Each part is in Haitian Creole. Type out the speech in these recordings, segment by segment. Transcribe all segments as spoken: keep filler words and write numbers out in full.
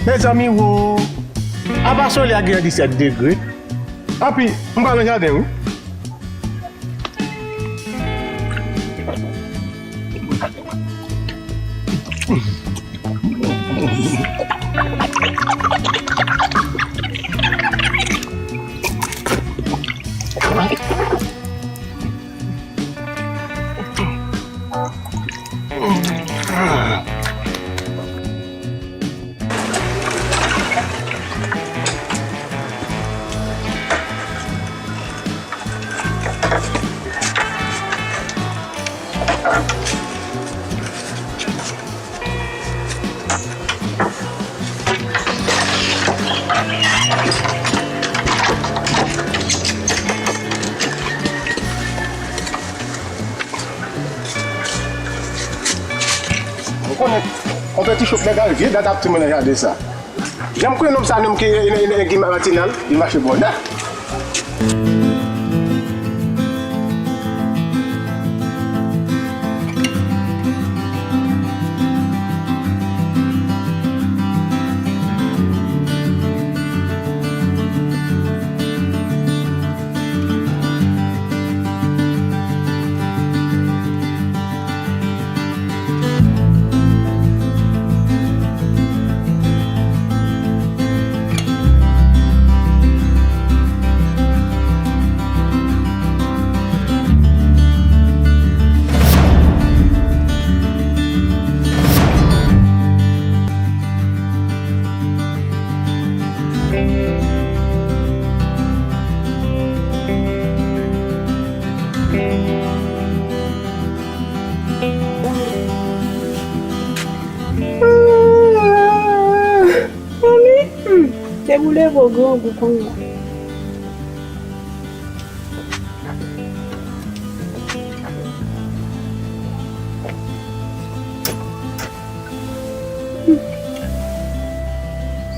Mezanmi wo, apa solèy la gen disèt degre? Anpi, m pral nan jaden wi. Ou konnen, konpetityon nèg al vye dat ap timoun nan jaden sa. Jan m konnen nonm sa, nonm ki, ki, ki matinal, li mache bòda. Manmi, hmm, depi w leve w grangou konnya.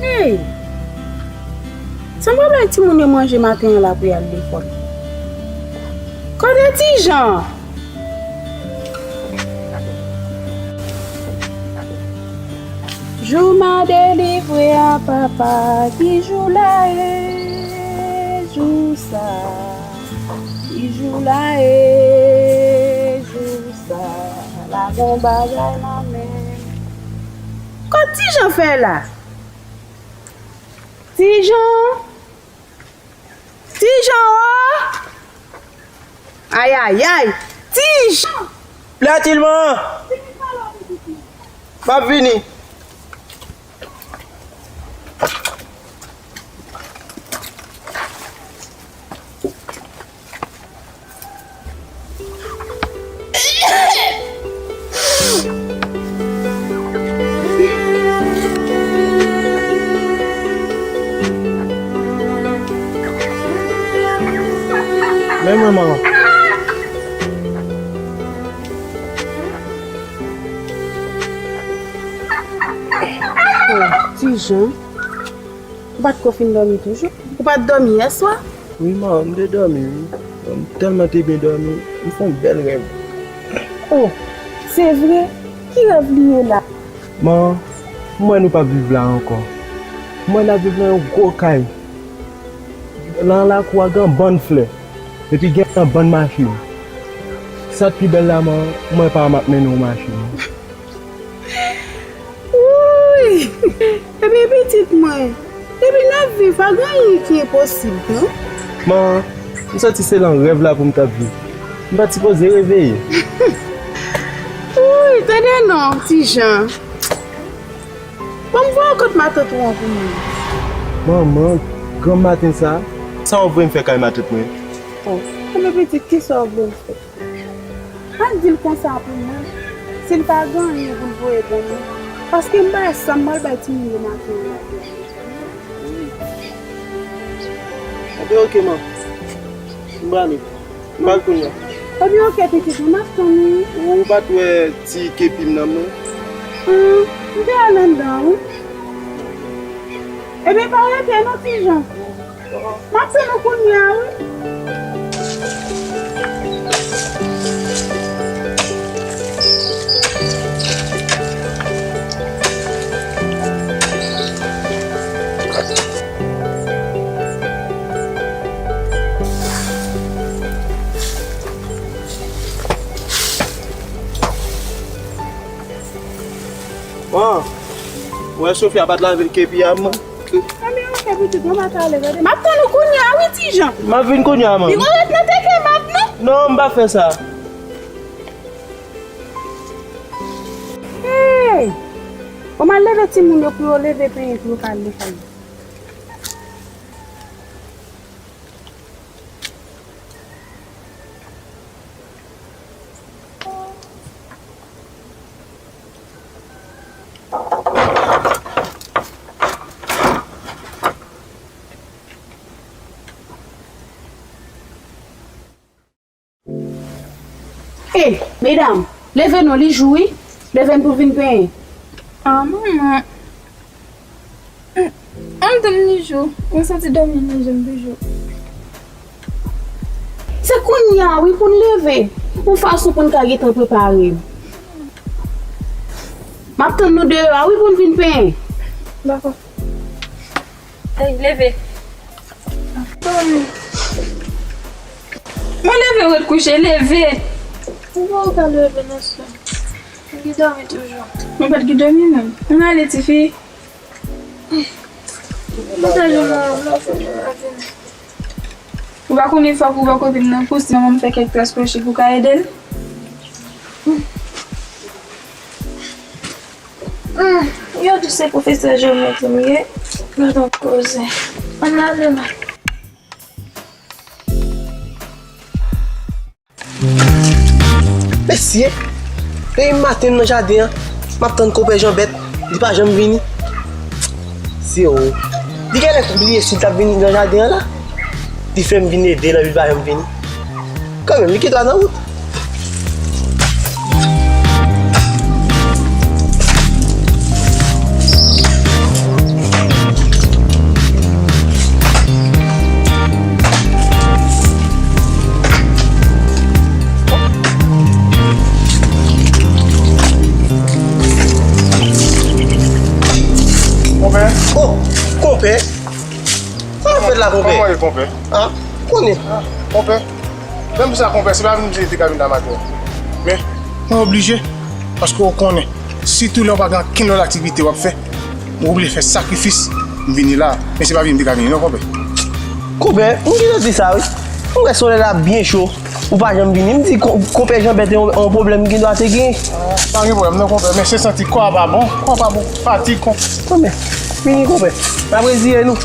Hey! Sa m pral bay timoun yo manje maten an la pou y al lekòl? Kote Ti Jan? Jou m a delivre a papa, ki jou la ye, jou sa, ki jou la ye, jou sa, la gon bagay nan men m. Kot Ti Jan fè la? Ti Jan! Ti Jan o! Ayayay! Ti Jan! Platilman! M ap vini. Men mwen, manman. Oh, Ti Jan. Ou pa t ko fin dòmi toujou? Ou pa t dòmi yè swa? Wi, manman, m te dòmi, wi. M tèlman te byen dòmi, m fè yon bèl rèv. Oh, se vre? Ki rèv li ye la? Manman, m wè nou p ap viv la ankò. M wè n ap viv nan yon gwo kay. Nan lakou a, gen yon bann flè. Epi gen yon bann machin. Sa k pi bèl la, manman, m wè pa m ap mennen yon machin. Wouy! Ebyen, pitit mwen, depi n ap viv, pa gen anyen ki enposib, non? Man, m santi se nan rèv la pou m t ap viv. M pa t sipoze reveye. Wouy, tande non, Ti Jan. Ban m voye w kot matant ou an pou mwen. Manman, granm maten sa. Sa w ap voye m fè kay matant mwen? Oh, ebyen, pitit, kisa w ap voye m fè? Al di l konsa pou mwen, si l pa gen anyen pou l voye ban mwen, paske m pa wè sa m pral bay timoun yo maten an la. Ebyen, oke, man. M prale. M pral kounye a. Ebyen, oke, pitit mwen, m ap tann ou. Ou pa t wè ti kepi m nan, non? Hmm, m te al anndan, wi. Ebyen, pa rete, non, Ti Jan. M ap tann ou kounye a, wi. Sofia pa t lave kepi a, man. Mwen menm, ok, pitit, mwen pa t ale, gade. M ap tann ou kounye a, wi, Ti Jan. M ap vin kounye a, man. Li gon ret nan teke m ap, non? Non, m pa fè sa. Hey! Bon, m al leve timoun yo pou yo leve penyen pou yo ka al lekòl. Ey, medam, leve non, li jou wi. Leve n pou vin penyen. Ah, manman. An tann li jou. Mwen santi dòmi nan je m toujou. Se kounye a wi pou n leve. Yon fason pou n ka gentan prepare. M ap tann nou deyò a wi pou n vin penyen. Dakò. Ey, leve. Mwen leve, ou ret kouche, leve. Ou pa ou ka leve nan swen. Mwen ki dòmi toujou. Mwen pa t ki dòmi menm. Ann ale, tifi. Mwen ta jwenn yon lòt fè mwen vini. Ou pa konnen fòk ou ba kote m nan kou, si manman m fè kèk tras kwochi pou ka ede l. Hmm, yo di se pwofesè jewomèt m ye. Gadon koze. Ann ale la. Mesye, depi maten m nan jaden an, m ap tann konpè Janbèt, li pa janm vini. Se o. Li genlè bliye si l t ap vini nan jaden an la. Li fè m vin ede l, li pa janm vini. Kanmenm, li gentan nan wout. Konpè. Oh, konpè. Sa w ap fè la, konpè? Kòman w ye, konpè? Ah, konnen. Ah, konpè. Menm sa, konpè, se pa vin m di li te ka vin la maten. Men, mwen oblije, paske w konnen, sitou lè w pa gen ankenn lòt aktivite w ap fè, mwen oblije fè sakrifis, m vini la. Men se pa vin m te ka vini, non, konpè. Konpè, m gentan di sa, wi. M wè solèy la byen cho. Ou pa janm vini. M di, ko-, konpè Janbèt yon, yon pwoblèm gen dwa te gen. Ah, pa gen pwoblèm non, konpè, men se santi kò a pa bon. Kò a pa bon. Fatig, konpè. Konpè, vini, konpè. N ap reziye nou.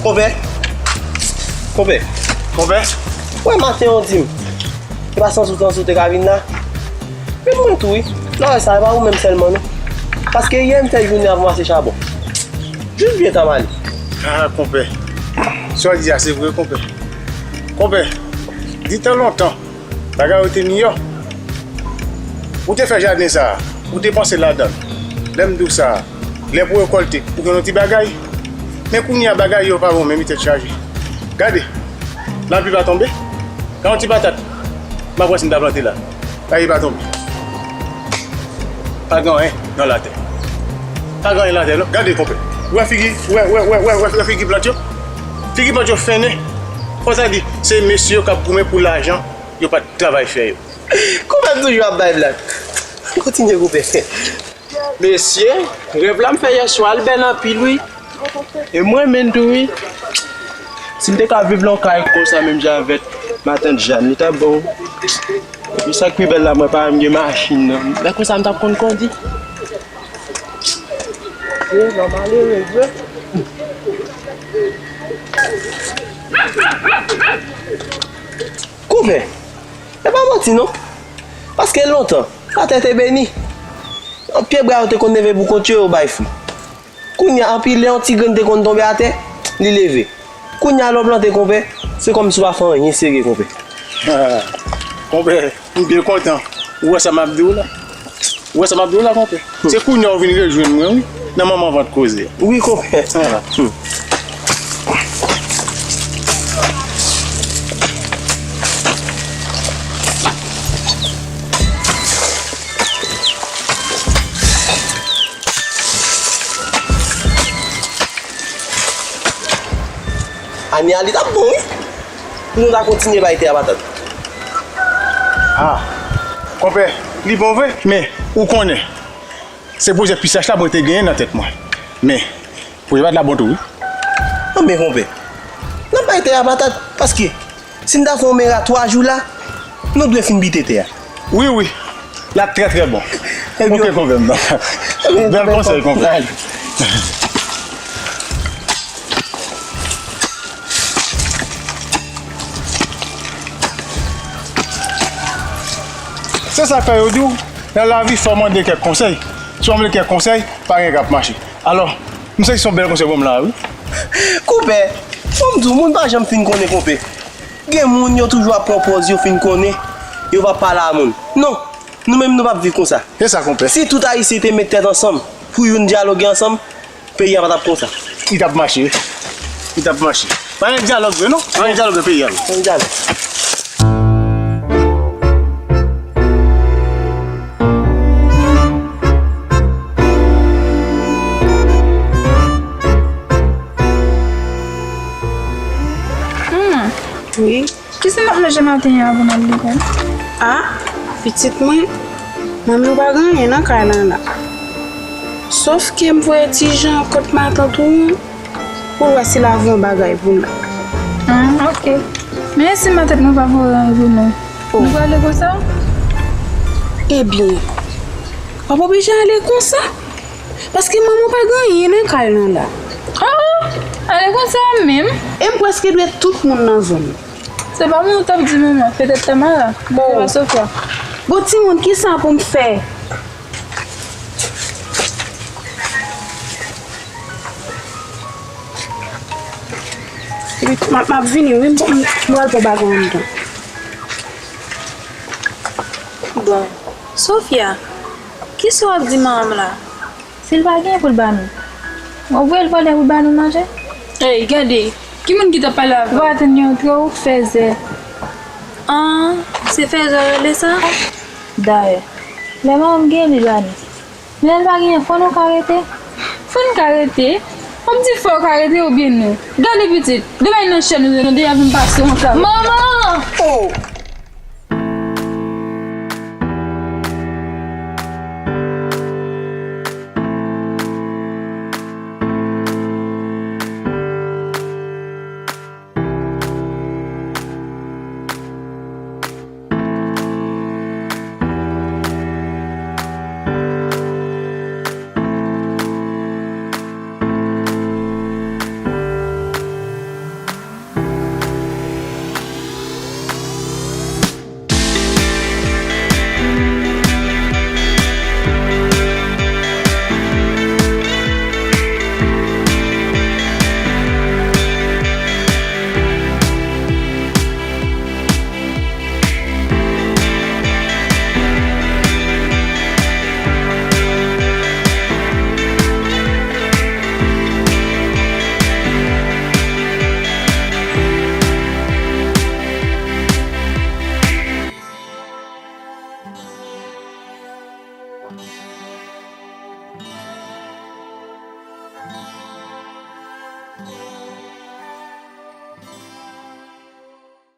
Konpè. Konpè. Konpè. Wè maten an di m. E pa Sansou, Sansou te ka vin la. Men mwen tou wi. Nan sa, e pa ou menm sèlman non. Paske yè m fè jounen ap ranmase chabon. Jis byen ta m ale. Ah, konpè. Sa w di a, se vre, konpè. Konpè, di tan lontan, bagay yo te miyò. Ou te fè jaden sa a, ou te panse ladan l. Lè m di w sa a, lè pou rekòlte, ou gen yon ti bagay. Men kounye a, bagay yo pa bon menm, tèt chaje. Gade, lapli pa tonbe. Gade yon ti patat, m ap wè si m ta plante la. Lapli pa tonbe. Pa gen anyen nan latè. Pa gen anyen latè, non. Gade, konpè. Ou wè figi, ou wè, wè, wè, wè, wè, wè figi plant yo? Figi plant yo fennen. Konsa di, se mesye yo k ap goumen pou lajan, yo pa t travay fè yo. Konpè m toujou ap bay blag. Kontinye, konpè. Mesye, rèv la m fè yèswa a, l bèl anpil, wi. E m renmen l tou, wi. Si m te ka viv nan yon kay konsa, menm jan avèk matant Jàn, li t ap bon. Epi sa k pi bèl la, mwen pa menm gen machin, non. Lè konsa, m t ap konn kondi. Yo, nan malere, vre. Konpè, e pa manti, non. Paske lontan, latè te beni. Pye bwa yo te konn leve pou kont yo, yo bay fwi. Kounye a, anpil lè yon ti grenn te konn tonbe atè, li leve. Kounye a, lè w plante, konpè, se kòmsi w pa fè anyen serye, konpè. Konpè, m byen kontan. Ou wè sa m ap di w la? Ou wè sa m ap di w la, konpè? Se kounye a w vin rejwenn mwen, wi, nan manman vant koze. Wi, konpè. Ni a li t ap bon, wi. Pou nou ta kontinye bay tè a patat. Ah, konpè, li bon vre, men ou konnen, se pwojè pisach la mwen te genyen nan tèt mwen. Men, pwojè patat la bon tou, wi. Anben, konpè, n ap bay tè a patat, paske si n ta fè yon mera twa jou la, nou dwe fin bite tè a. Wi, wi. L ap trè, trè bon. Ebyen, ok, konpè m nan. Bèl konsèy, konpè. Se sa k fè yo di w, nan lavi, fò w mande kèk konsèy. Si w pa mande kèk konsèy, pa gen k ap mache. Alò, m santi se yon bèl konsèy w ban m la, wi. Konpè, fò m di w, moun pa janm fin konnen, konpè. Gen moun yo toujou ap pran pòz yo fin konnen, yo p ap pale a moun. Non, nou menm nou p ap viv konsa. Se sa, konpè. Si tout Ayisyen te met tèt ansanm pou youn dyaloge ansanm, peyi a pa t ap konsa. Li t ap mache, wi. Li t ap mache. Pa gen dyalòg vre, non. Pa gen dyalòg nan peyi a, non. Pa gen dyalòg. Hmm. Wi. Kisa n ap manje maten an avan n al lekòl? Ah, pitit mwen, manmi w pa gen anyen nan kay lan la. Sòf ke m voye Ti Jan kot matant ou an pou l wè si l a voye yon bagay pou nou. Ah, ok. Men si matant nou pa voye anyen pou nou, nou prale konsa? Ebyen, w ap oblije ale konsa. Paske manman w pa gen anyen nan kay lan la. Ah, ale konsa menm? E m prèske dwe tout moun nan zòn nan. Se pa mwen ou t ap di manman, petèt Tamara, petèt pa Sofia. Bon, timoun, kisa pou m fè? M ap, m ap vini, wi, m, m pral pran bagay anndan. Bon, Sofia, kisa w ap di manman m la? Si l pa genyen pou l ba nou, w ap voye l vòlè pou l ba nou manje? Ey, gade, ki moun ki t ap pale avè w? Ou pa tann yo antre, ou fèzè. An, se fèzè yo rele sa? Dayè, lè manman m genyen, li ba nou. Men lè l pa genyen, fò nou ka rete. Fò n ka rete? W ap di fò w ka rete oubyen nou? Gade pitit, demen nan chè nou, nou deja vin pase yon kab. Manman! Oh!